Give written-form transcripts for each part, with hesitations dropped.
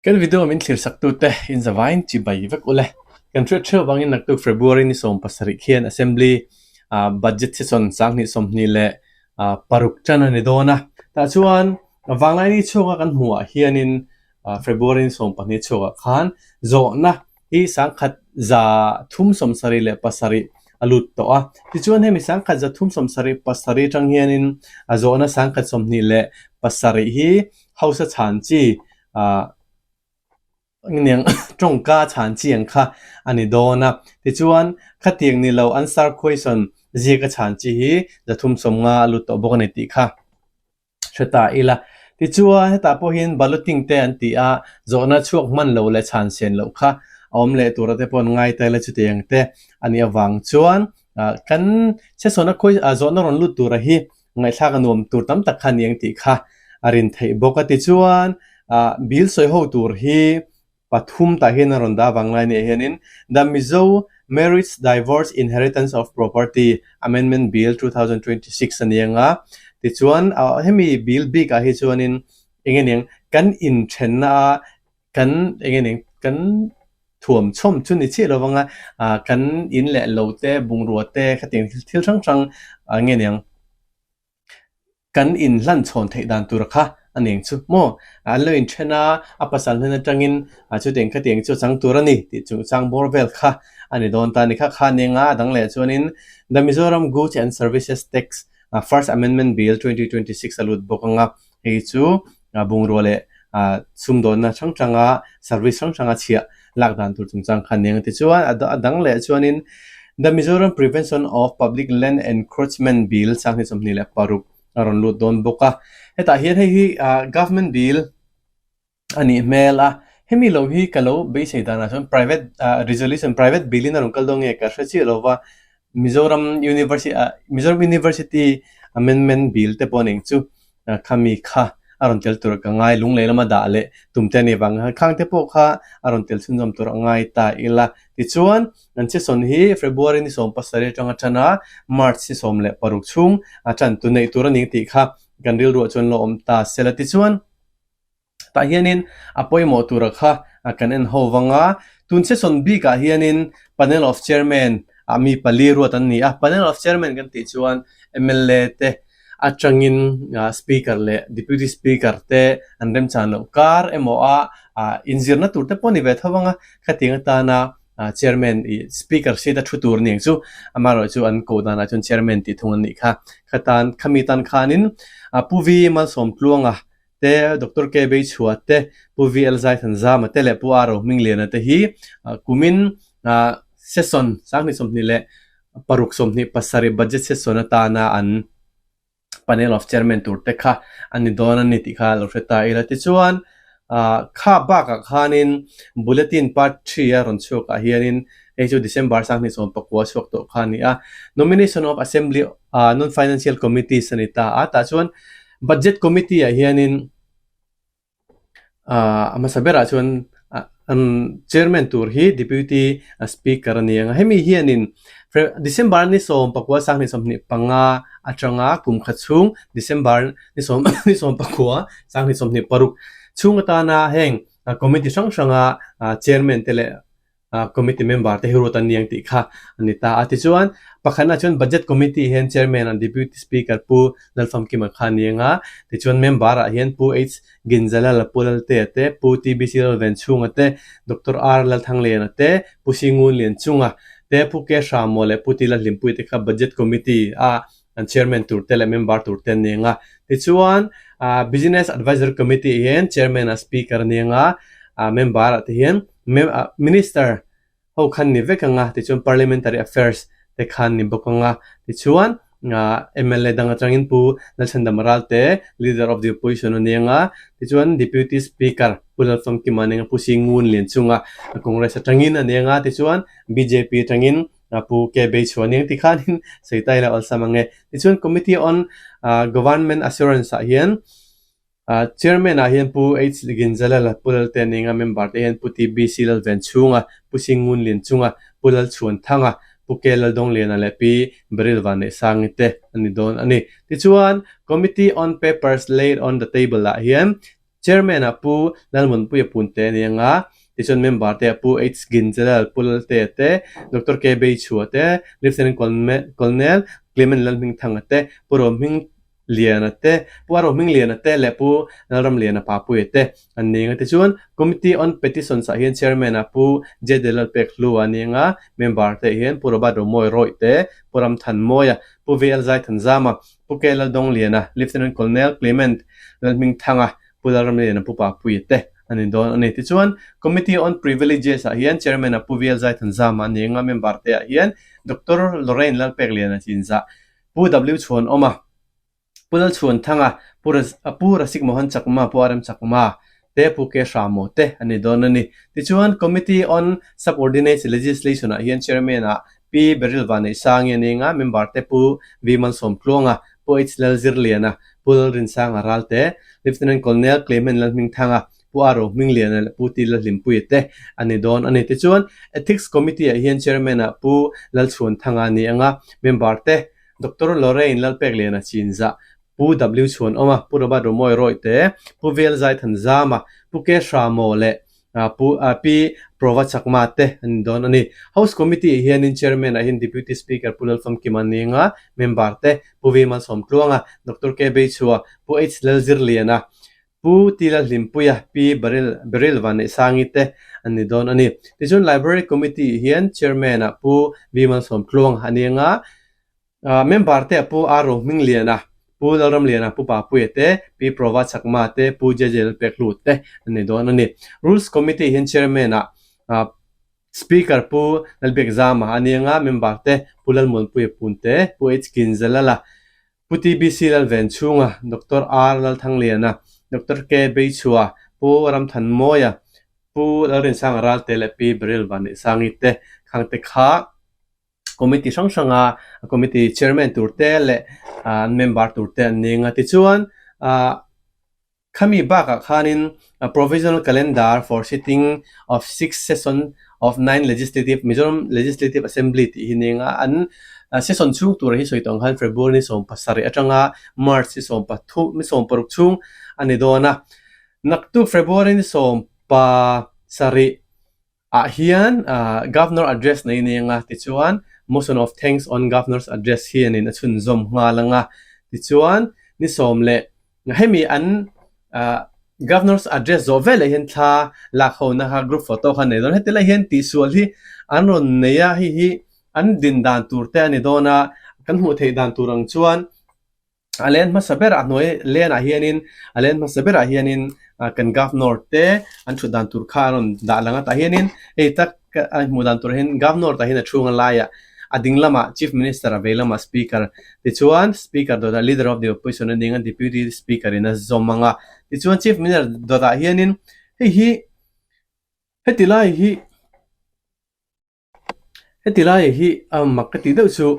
Kan video min thlir sak tute in zavain chi bai vek ule. Kan hriat theuh vangin naktuk February ni 17 khian Assembly Budget Session 2026 tan a ni dawn a. Tah chuan Vanglaini chhuaka kan hmuhah hianin February ni 12 chhuakah khan zawhna hi 1337 a lut tawh a. Tichuan hemi 1377 atang hianin a zawhna 1027 hi Hausa chhan chi ah eng tawngka chhan chi ang kha a ni dawn a. Tichuan khatiang ni lo answer question ziaka chhan chi hi 350 a lut tawh bawk a ni tih kha hre ta ila. Tichuan hetah pawh hian balloting te an ti a, zawhna chhuak hman lo leh chhan sen loh kha a awm leh tura te pawh an ngai ta ila chutiang te a nih avang chuan ah kan session a khawi ah zawhna rawn lut tura hi ngaihthlak a nuam tur tam tak kha a ni ang tih kha a rin theih bawk a. Tichuan ah bill sawi ho tur hi pathum tah hian a rawn dah avang lai nia hianin The Mizo Marriage Divorce Inheritance of Property Amendment Bill 2026 a ni ang a. Tichuan ah hemi bill bik ah hi chuanin eng nge niang kan inthenna a kan eng nge niang kan thuam chhawm chu ni chiah lo vang a ah kan in leh lo te bungrua te khatiang thil hrang hrang ah nge niang kan inhlan chhawn theih dan tur kha a ni ang chu maw an lo inthen a a pasal hnen atangin ah chutiang khatiang chu a chang tur a ni tih chung chang bawr vel kha a ni dawn ta a ni kha kha a ni ang a a dang leh chuanin The Mizoram Goods and Services Tax First Amendment Bill 2026 a lut bawk ang a. Hei chu bungrua leh sumdawnna hrang hranga service hrang hranga chhiah lak dan tur chungchang kha nia tichuan a dang leh chuanin The Mizoram Prevention of Public Land Encroachment Bill 2026 a rawn lut dawn bawk a. Hetah hian hei hi Government Bill a nih hmel a, hemi lo hi ka lo beisei danah chuan private ah resolution private bill in a rawn kal dawn nge ka hre chiah lo va, Mizoram University ah Mizoram University Amendment Bill te pawh nen chu khami kha a rawn tel tur ka ngai lunglei lama dah leh tum te a nih vang khan khang te pawh kha a rawn tel chhunzawm tur a ngai ta ila. Tichuan an session hi February ni 17 atanga tan a March ni 16 chhung a tan tu neih tur a ni tih kha kan rilruah chuan lo awm ta sela. Tichuan. Tah hianin a pawimawh tura kha kan en ho vang a, tun session bikah hianin Panel of Chairman ah mi pali ruat an ni a, Panel of Chairman kan tih chuan mla te atangin Speaker leh Deputy Speaker te an remchan loh kar emaw a inzirna tur te pawh a ni ve tho vang a, khatiang atana Chairman ih Speaker seat a thu tur aniang chu amaherawhchu chu an koh danah chuan Chairman tih thung an nih kha, khatan khami tan khanin Pu V Malsawmtluanga te, Doctor K Beichhua te, Pu VL Zaithanzama te leh Pu R Rohmingliana te hi kumin session 2026 27 budget session atana an panel of chairman tur te kha a ni dawn a ni tih kha lo hre ta ila. Tichuan kha bakah khanin bulletin part 3 a rawn chhuakah hianin hei chu December 2019 chhuak tawh kha a ni a, nomination of assembly non-financial committees a ni ta a, tah chuan Budget Committee ah hianin ah a hmasa berah chuan an Chairman tur hi Deputy Speaker a ni ang a, hemi hianin December ni 19 2025 atanga kum khat chhung December ni 19 2026 chhung atana heng Committee hrang hranga Chairman te leh Committee member te hi ruat an ni ang tih kha a ni ta a. Tichuan, pakhatna chuan Budget Committee hian Chairman an Deputy Speaker Pu Lalfamkima kha a ni ang a. Tichuan member ah hian Pu H Ginzalala Pu Laltea te, Pu TBC Lalvenchhunga te, Doctor R Lalthangliana te, Pu Si Ngunlianchunga te, Pu K Hramua leh Pu T Lalhlimpuii te kha Budget Committee a an Chairman tur te leh member tur te an ni ang a. Tichuan, Business Advisory Committee hian Chairman a Speaker a ni ang a, member ah te hian Minister ho khan ni vek ang a, tichuan Parliamentary Affairs te khan ni bawk ang a, tichuan mla dang atangin Pu Lalchhandam Ralte, Leader of the Opposition a ni ang a, tichuan Deputy Speaker Pu Lalfamkima a ni ang a, Pu Singun Lianchunga Congress atangin a ni ang a, tichuan bjp atangin Pu K Beichhua a ni ang tikhanin sawi ta ila awlsam ang e. Tichuan Committee on Government Assurance ah hian Chairman ah hian Pu H Ginzalala, Pu Lalte a ni ang a, member te hian Pu TBC Lalvenchhunga, Pu Singunlianchunga, Pu Lalchhuanthanga, Pu K Laldawngliana leh Pi Beryl Vanneihsangi te a ni dawn a ni. Tichuan, Committee on Papers Laid on the Table ah hian Chairman-ah Pu Lalmunpuia Punte a ni ang a, tichuan member te ah Pu H Ginzelal, Pu Laltea te, Doctor K Beichhua te, Lieutenant Colonel Clement Lalhmingthanga te, Pu Rohming Liana te, Pu Arohmingliana te leh Pu Lalramliana Papuia te an ni ang a. Tichuan, Committee on Petitions ah hian Chairman ah Pu JD Lalpekhlua a ni ang a, member te ah hian Pu Robert Romawi Rawih te, Pu Ramthanmawia, Pu VL Zaithanzama, Pu K Laldongliana, Lieutenant Colonel Clement Lalhmingthanga, Pu Lalramliana Pu Papuia te an ni dawn a ni. Tichuan, Committee on Privileges ah hian Chairman ah Pu VL Zaithanzama a ni ang a, member te ah hian Doctor Lorraine Lalpekliana Chinzah, Pu W Chhuanawma, Pu Lalchhuanthanga, Pu Pu Rasik Mohan Chakma, Pu RM Chakma te, Pu K Hramo te an ni dawn a ni. Tichuan, Committee on Subordinates Legislation ah hian Chairman ah Pi Beryl Vanneihsangi a ni anga, member te Pu V Malsawmtluanga, Pu H Lalzirliana, Pu Lalrinsanga Ralte, Lieutenant Colonel Clement Lalhmingthanga, Pu A Rohmingliana leh Pu Ti Lalhlimpuia te a ni dawn a ni. Tichuan, Ethics Committee ah hian Chairman ah Pu Lalchhuanthanga a ni ang a, member te Doctor Lorraine Lalpekliana Chinzah, Pu W Chhuanawma, Pu Robert Romawi Rawih te, Pu Vel Zaithanzama, Pu K Hramo leh Pu Pi Prova Chakma te an ni dawn a ni. House Committee ah hianin Chairman ah hian Deputy Speaker Pu Lalfamkima a ni ang a, member te Pu V Malsawmtluanga, Doctor K Beichhua, Pu H Lalzirliana, Pu Tila Hlimpuia, Pi Beryl Beryl Vanneihsangi te an ni dawn a ni. Tichuan Library Committee hian Chairman ah Pu V Malsawmtluang a ni ang a, member te ah Pu R Rohmingliana, Pu Lalramliana, Pu Papuia te, Pi Prova Chakma te, Pu JJ Lalpekhlu te an ni dawn a ni. Rules Committee hian Chairman ah Speaker Pu Lalbiakzama a ni ang a, member te Pu Lalmuanpuia Punte, Pu H Kinzalala, Pu TBC Lalvenchhunga, Doctor R Lalthangliana, Doctor K Beichhua, Pu Ramthanmawia, Pu Lalrinsanga Ralte leh Pi Beryl Vanneihsangi te khangte kha committee hrang hranga committee chairman tur te leh an member tur te an ni ang a. Tichuan Khami bakah khanin Provisional Calendar for Sitting of Sixth Session of Ninth Legislative Mizoram Legislative Assembly tih hi ning a, an session chhung tura hi sawi tawh ang khan February ni 17 atanga March ni 13 ni 16 chhung a ni dawn a. Naktuk February ni 17 ah hian Governor Address nei ning a, tichuan Motion of Thanks on Governor's Address hianin a chhunzawm nghal ang a, tichuan ni sawm leh Hemi an Governor's Address zawh veleh hian thla lak ho na kha group photo kha an nei dawn. Heti lai hian tihsual hi an rawn nei a, hei hi an din dan tur te a ni dawn a, kan hmuh theih dan tur ang chuan a len hmasa berah a hnuai lenah hianin a len hmasa berah hianin kan Governor te an thut dan tur kha an rawn dah lang a, tah hianin hei tak a hmuh dan tur hian Governor tah hian a chhung a laiah a ding lamah Chief Minister a vei lamah Speaker tichuan Speaker dawtah Leader of the Opposition a ding a Deputy Speaker in a zawm ang a tichuan Chief Minister dawtah hianin hei hi heti lai hi heti lai hi a mak ka tih deuh chu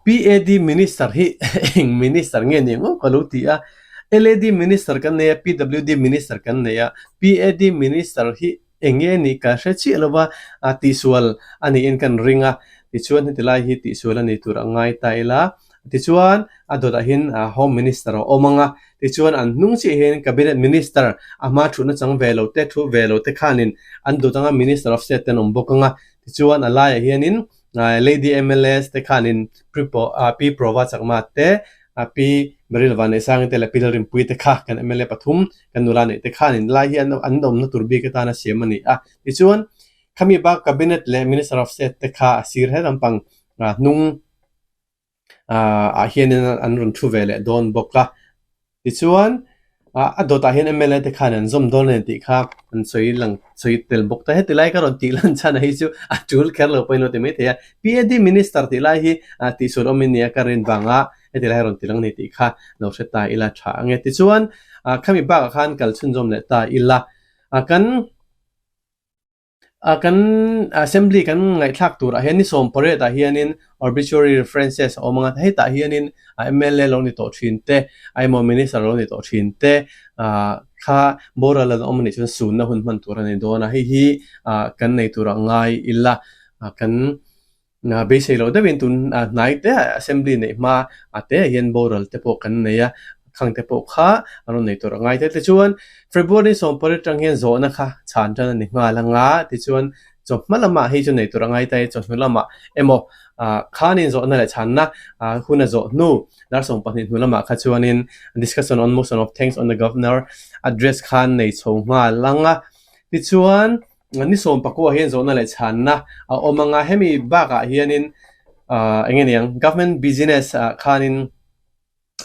PAD Minister hi eng Minister nge ni ang aw ka lo ti a LAD Minister kan nei a PWD Minister kan nei a PAD Minister hi Eng nge nih ka hre chiah lo va, a tihsual a niin kan ring a, tichuan heti lai hi tihsual a ni tur a ngai ta ila, tichuan a dawtah hian Home Minister a awm ang a, tichuan an hnung chiah hian Cabinet Minister a hma thutna chang ve lo te, thu ve lo te khanin an dawt ang a, Minister of State te an awm bawk ang a, tichuan a laiah hianin Lady mla te khanin Pi Prova Chakma te Pi Beryl Vanneihsangi te leh Pi Lalrinpuii te kha kan mla pathum kan nula neih te khanin lai hi an awmna tur bik atana siam a ni a. Tichuan, khami bak Cabinet leh Minister of State te kha a sir he lampang hnung ah hianin an rawn thu ve leh dawn bawk a. Tichuan, a dawtah hian mla te khan an zawm dawn a ni tih kha an sawi lang sawi tel bawk ta. Heti lai ka rawn tih lan chhan a hi chu a tul kher lo pawhin lo ti maithei a. PAD Minister tih lai hi tihsual awm in nia ka rin vanga heti lai rawn ti lang a ni tih kha lo hre ta ila tha ang e. Tichuan, khami bakah khan kal chhunzawm leh ta ila. Kan Kan assembly kan ngaihthlak turah hian ni 18 ah hianin obituary references a awm ang a, hetah hianin mla lo ni tawh thin te, emaw minister lo ni tawh thin te kha boral an awm a nih chuan sunna hun hman tur a ni dawn a, hei hi kan nei turah ngai ila kan Beisei loh deuhin tun hnai te assembly neih hma te hian boral te pawh kan nei a. Khang te pawh kha an rawn nei tur a ngai tel. Tichuan, February sawmpariat atang hian zawhna kha chhan tan a ni nghal anga, tichuan chawhma lamah hei chu nei tur a ngai ta e, chawhnu lamah emaw khanin zawhna leh chhanna hun a zawh hnu dar 12 hnu lamah kha chuanin discussion on motion of thanks on the governor address khan nei chho nghal anga, tichuan ni sawmpakua hian zawhna leh chhanna a awm anga, hemi bakah hianin eng nge niang government business ah khanin.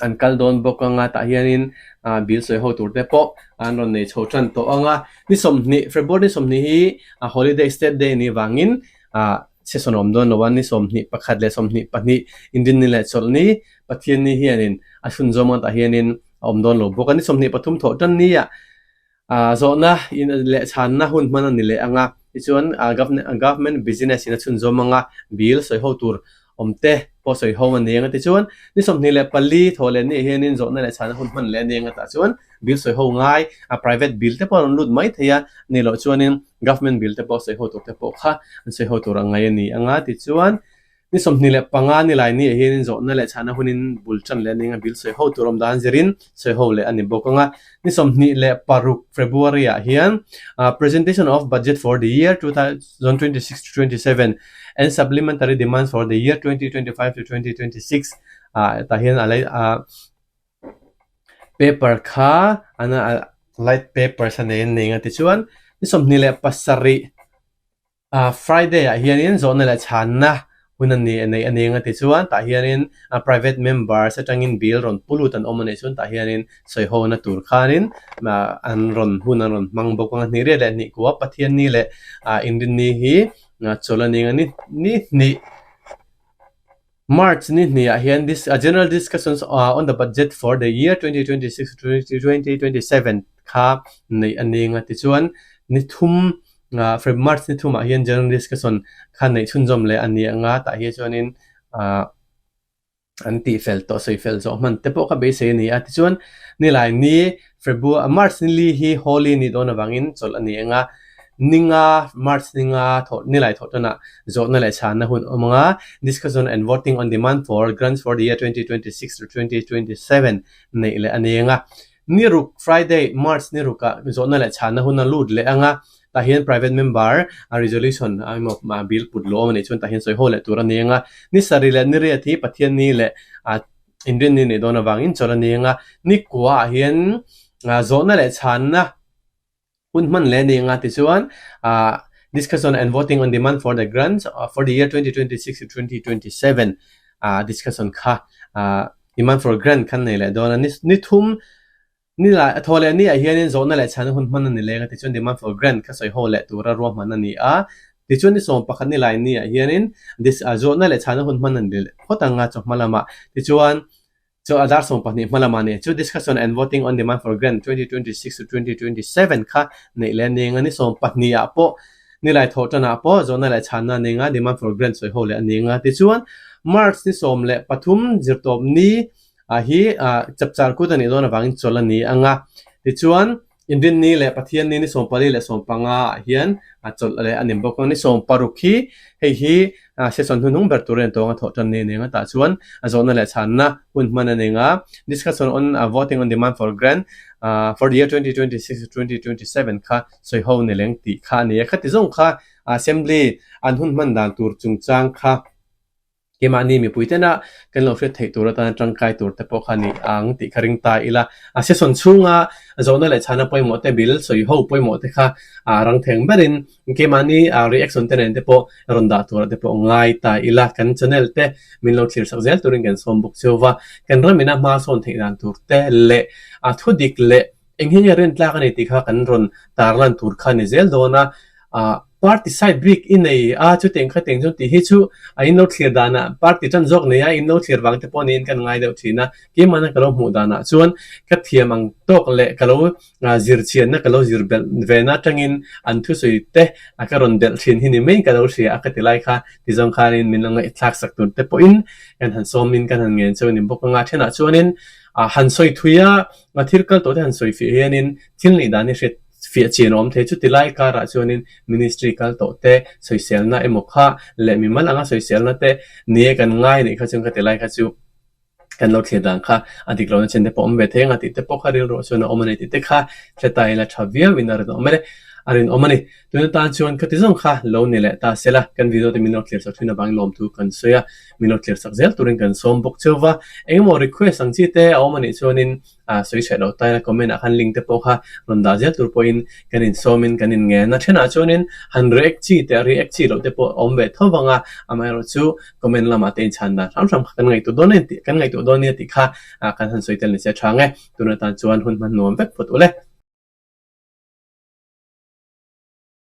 an kal dawn bawk anga tah hianin ah bill sawi ho tur te pawh an rawn nei chho tan tawh anga ni 20 February ni 20 hi a holiday state day anih vangin ah session a awm dawn lo a ni 21 leh 22 Inrinni leh Chawlhni Pathianni hianin a chhunzawm anga tah hianin a awm dawn lo bawk a ni 23 thawh tan ni ah Ah zawhna in leh chhanna hun hman a ni leh ang a, tichuan ah government business in a chhunzawm ang a, bill sawi ho tur awm te pawh sawi ho a ni ang a, tichuan ni 24 thawh leh ni hianin zawhna leh chhanna hun hman leh a ni ang a, tah chuan bill sawi ho ngai a private bill te pawh a rawn lut mai thei a, ni loh chuanin government bill te pawh sawi ho tur te pawh kha an sawi ho tur a ngai a ni ang a, tichuan Ni 25 ni lai ni ah hianin zawhna leh chhahna hunin bul tan leh a ning a, bill sawi ho tur awm dan zirin sawi ho leh a ni bawk ang a. Ni 26 February ah hian Presentation of Budget for the Year 2026 to 27 and Supplementary Demands for the Year 2025 to 2026 ah tah hian a paper kha an light papers a nei an nei ang a tichuan ni 27 Ah Friday ah hianin zawhna leh chhanna hun a ni a neih a ni anga tichuan tah hianin a private members atangin bill rawn pu lut an awm a nih chuan tah hianin sawi hona tur khanin ah an rawn hun an rawn hmang bawk anga hnih riat leh hnih kua Pathianni leh ah Inrinni hi chawlh a ni anga ni ni hnih. March ni hnih ah hian this a general discussions on the budget for the year 2026 to 2027 kha neih a ning a tichuan ni thum Feb March ni thum ah hian general discussion kha neih chhunzawm leh a ni anga tah hi chuanin ah an tih fel tawh sawi fel zawh hman te pawh kha beisei a ni a tichuan nilai ni February March ni li hi Holi ni dawn avangin chawlh a ni ang a, ninga March ninga thawh nilai thawh tanah zawhna leh chhanna hun awm ang a, Discussion and voting on demand for grants for the year 2026 to 2027 neih leh a ni ang a, ni ruk Friday March ni rukah zawhna leh chhanna hun a lut leh ang a, tah hian private member a resolution emaw bill put luh awm a nih chuan tah hian sawi haw leh tur a ni ang a, ni sarih leh ni riat hi Pathianni leh Inrinni nih dawn avangin chawlh a ni ang a, nikua ah hian zawhna leh chhanna hun hman leh a ni ang a tichuan ah discussion and voting on demand for the grants for the year 2026 to 2027 ah discussion kha ah demand for grant khan nei leh dawn a ni thum Ni lai a thaw leh ni ah hianin zawhna leh chhanna hun hman a ni leng a tichuan demand for grant kha sawi ho leh tura ruahman a ni a. Tichuan ni 11 ni lai ni ah hianin dis ah zawhna leh chhanna hun hman a ni leh phawt ang a chawhma lamah. Tichuan chaw a dar 12 hma lamah ni chu discussion and voting on demand for grant 2026 to 2027 kha neih leh a ni ang a. Ni 12 ah pawh ni lai thawh tanah pawh zawhna leh chhanna a ni ang a, demand for grant sawi ho leh a ni ang a. Tichuan March ni 13 zirtawp ni ah hi ah chapchar kut a nih dawn avangin chawlh a ni ang a, tichuan Inrinni leh Pathianni ni 14 leh 15 ah hian a chawlh leh a ni bawk ang. Ni 16 hi hei hi ah session hnuhnung ber tur a ni tawng a thawh tan ni a ni ang a, tah chuan a zawhna leh chhanna hun hman a ni ang a, discussion on voting on demand for grant ah for the year 2026 to 2027 kha sawi ho ni leng tih kha a ni a, khati zawng kha assembly an hun hman dan tur chungchang kha. Keimahni mipui tena kan lo hriat theih tur atana tangkai tur te pawh kha ni ang tih kha ring ta ila. A session chhunga zawhna leh chhana pawimawh te, bill sawi ho pawimawh te kha rang theng berin keimahni reaction te nen te pawh rawn dah turah te pawh ngai ta ila. Kan channel te min lo thlir sak zel turin kan sawm bawk cheu va. Kan ramina hma sawn theih dan tur te leh a thudik leh Eng hi nge rin tlak a ni tih kha kan rawn tarlan tur kha a ni zel dawn a, ah party side bik i nei a chutiang kha tiang chuan tih hi chu a in lo thlir danah party tan zawk nei a in lo thlir vang te pawh niin kan ngai deuh thin a, keimahna ka lo hmuh danah chuan ka thiam ang tawk leh ka lo zir chianna ka lo zir belh ve na atangin an thusawi te a ka rawn belh thin hi ni mai ka lo hria a ka ti lai kha ti zawng khanin min lo ngaihthlak sak tur te pawhin kan han sawmin kan han ngen cheu a ni bawk ang a, thenah chuanin ah han sawi thui a. A thil kal tawh te han sawi fiah hianin thil nih dan hi hriat fiah chian a awm thei. Chuti lai karah chuanin ministry kal tawh te sawiselna emaw kha leh mimal anga sawiselna te ni e kan ngai nih kha chuan ka ti lai kha chu Kan lo thlir dan kha a dik lohna chen te pawh awm ve thei ang a tih te pawh kha rilruah chuan a awm a ni tih te kha hre ta ila tha viau in a rinawm a ni. A rinawm a ni. Tuna tan chuan khati zawng kha lo ni leh ta se la, kan video te min lo thlir sak thin avangin lawmthu kan sawi a, min lo thlir sak zel turin kan sawm bawk cheu va. Engemaw request ang chi te a awm a nih chuanin a sawi chhe lo ta ila comment ah khan link te pawh kha rawn dah zel tur pawhin kan insawmin kan inngen a. Thenah chuanin han react chi te react chi loh te pawh a awm ve tho vang a, amaherawh chu comment lamah te inchhan dan hram hram kha kan ngaihtuah dawn a ni kan ngaihtuah dawn nia tih kha kan han sawi tel ni se a tha ang e. Tuna tan chuan hun hman nuam vek phawt ule.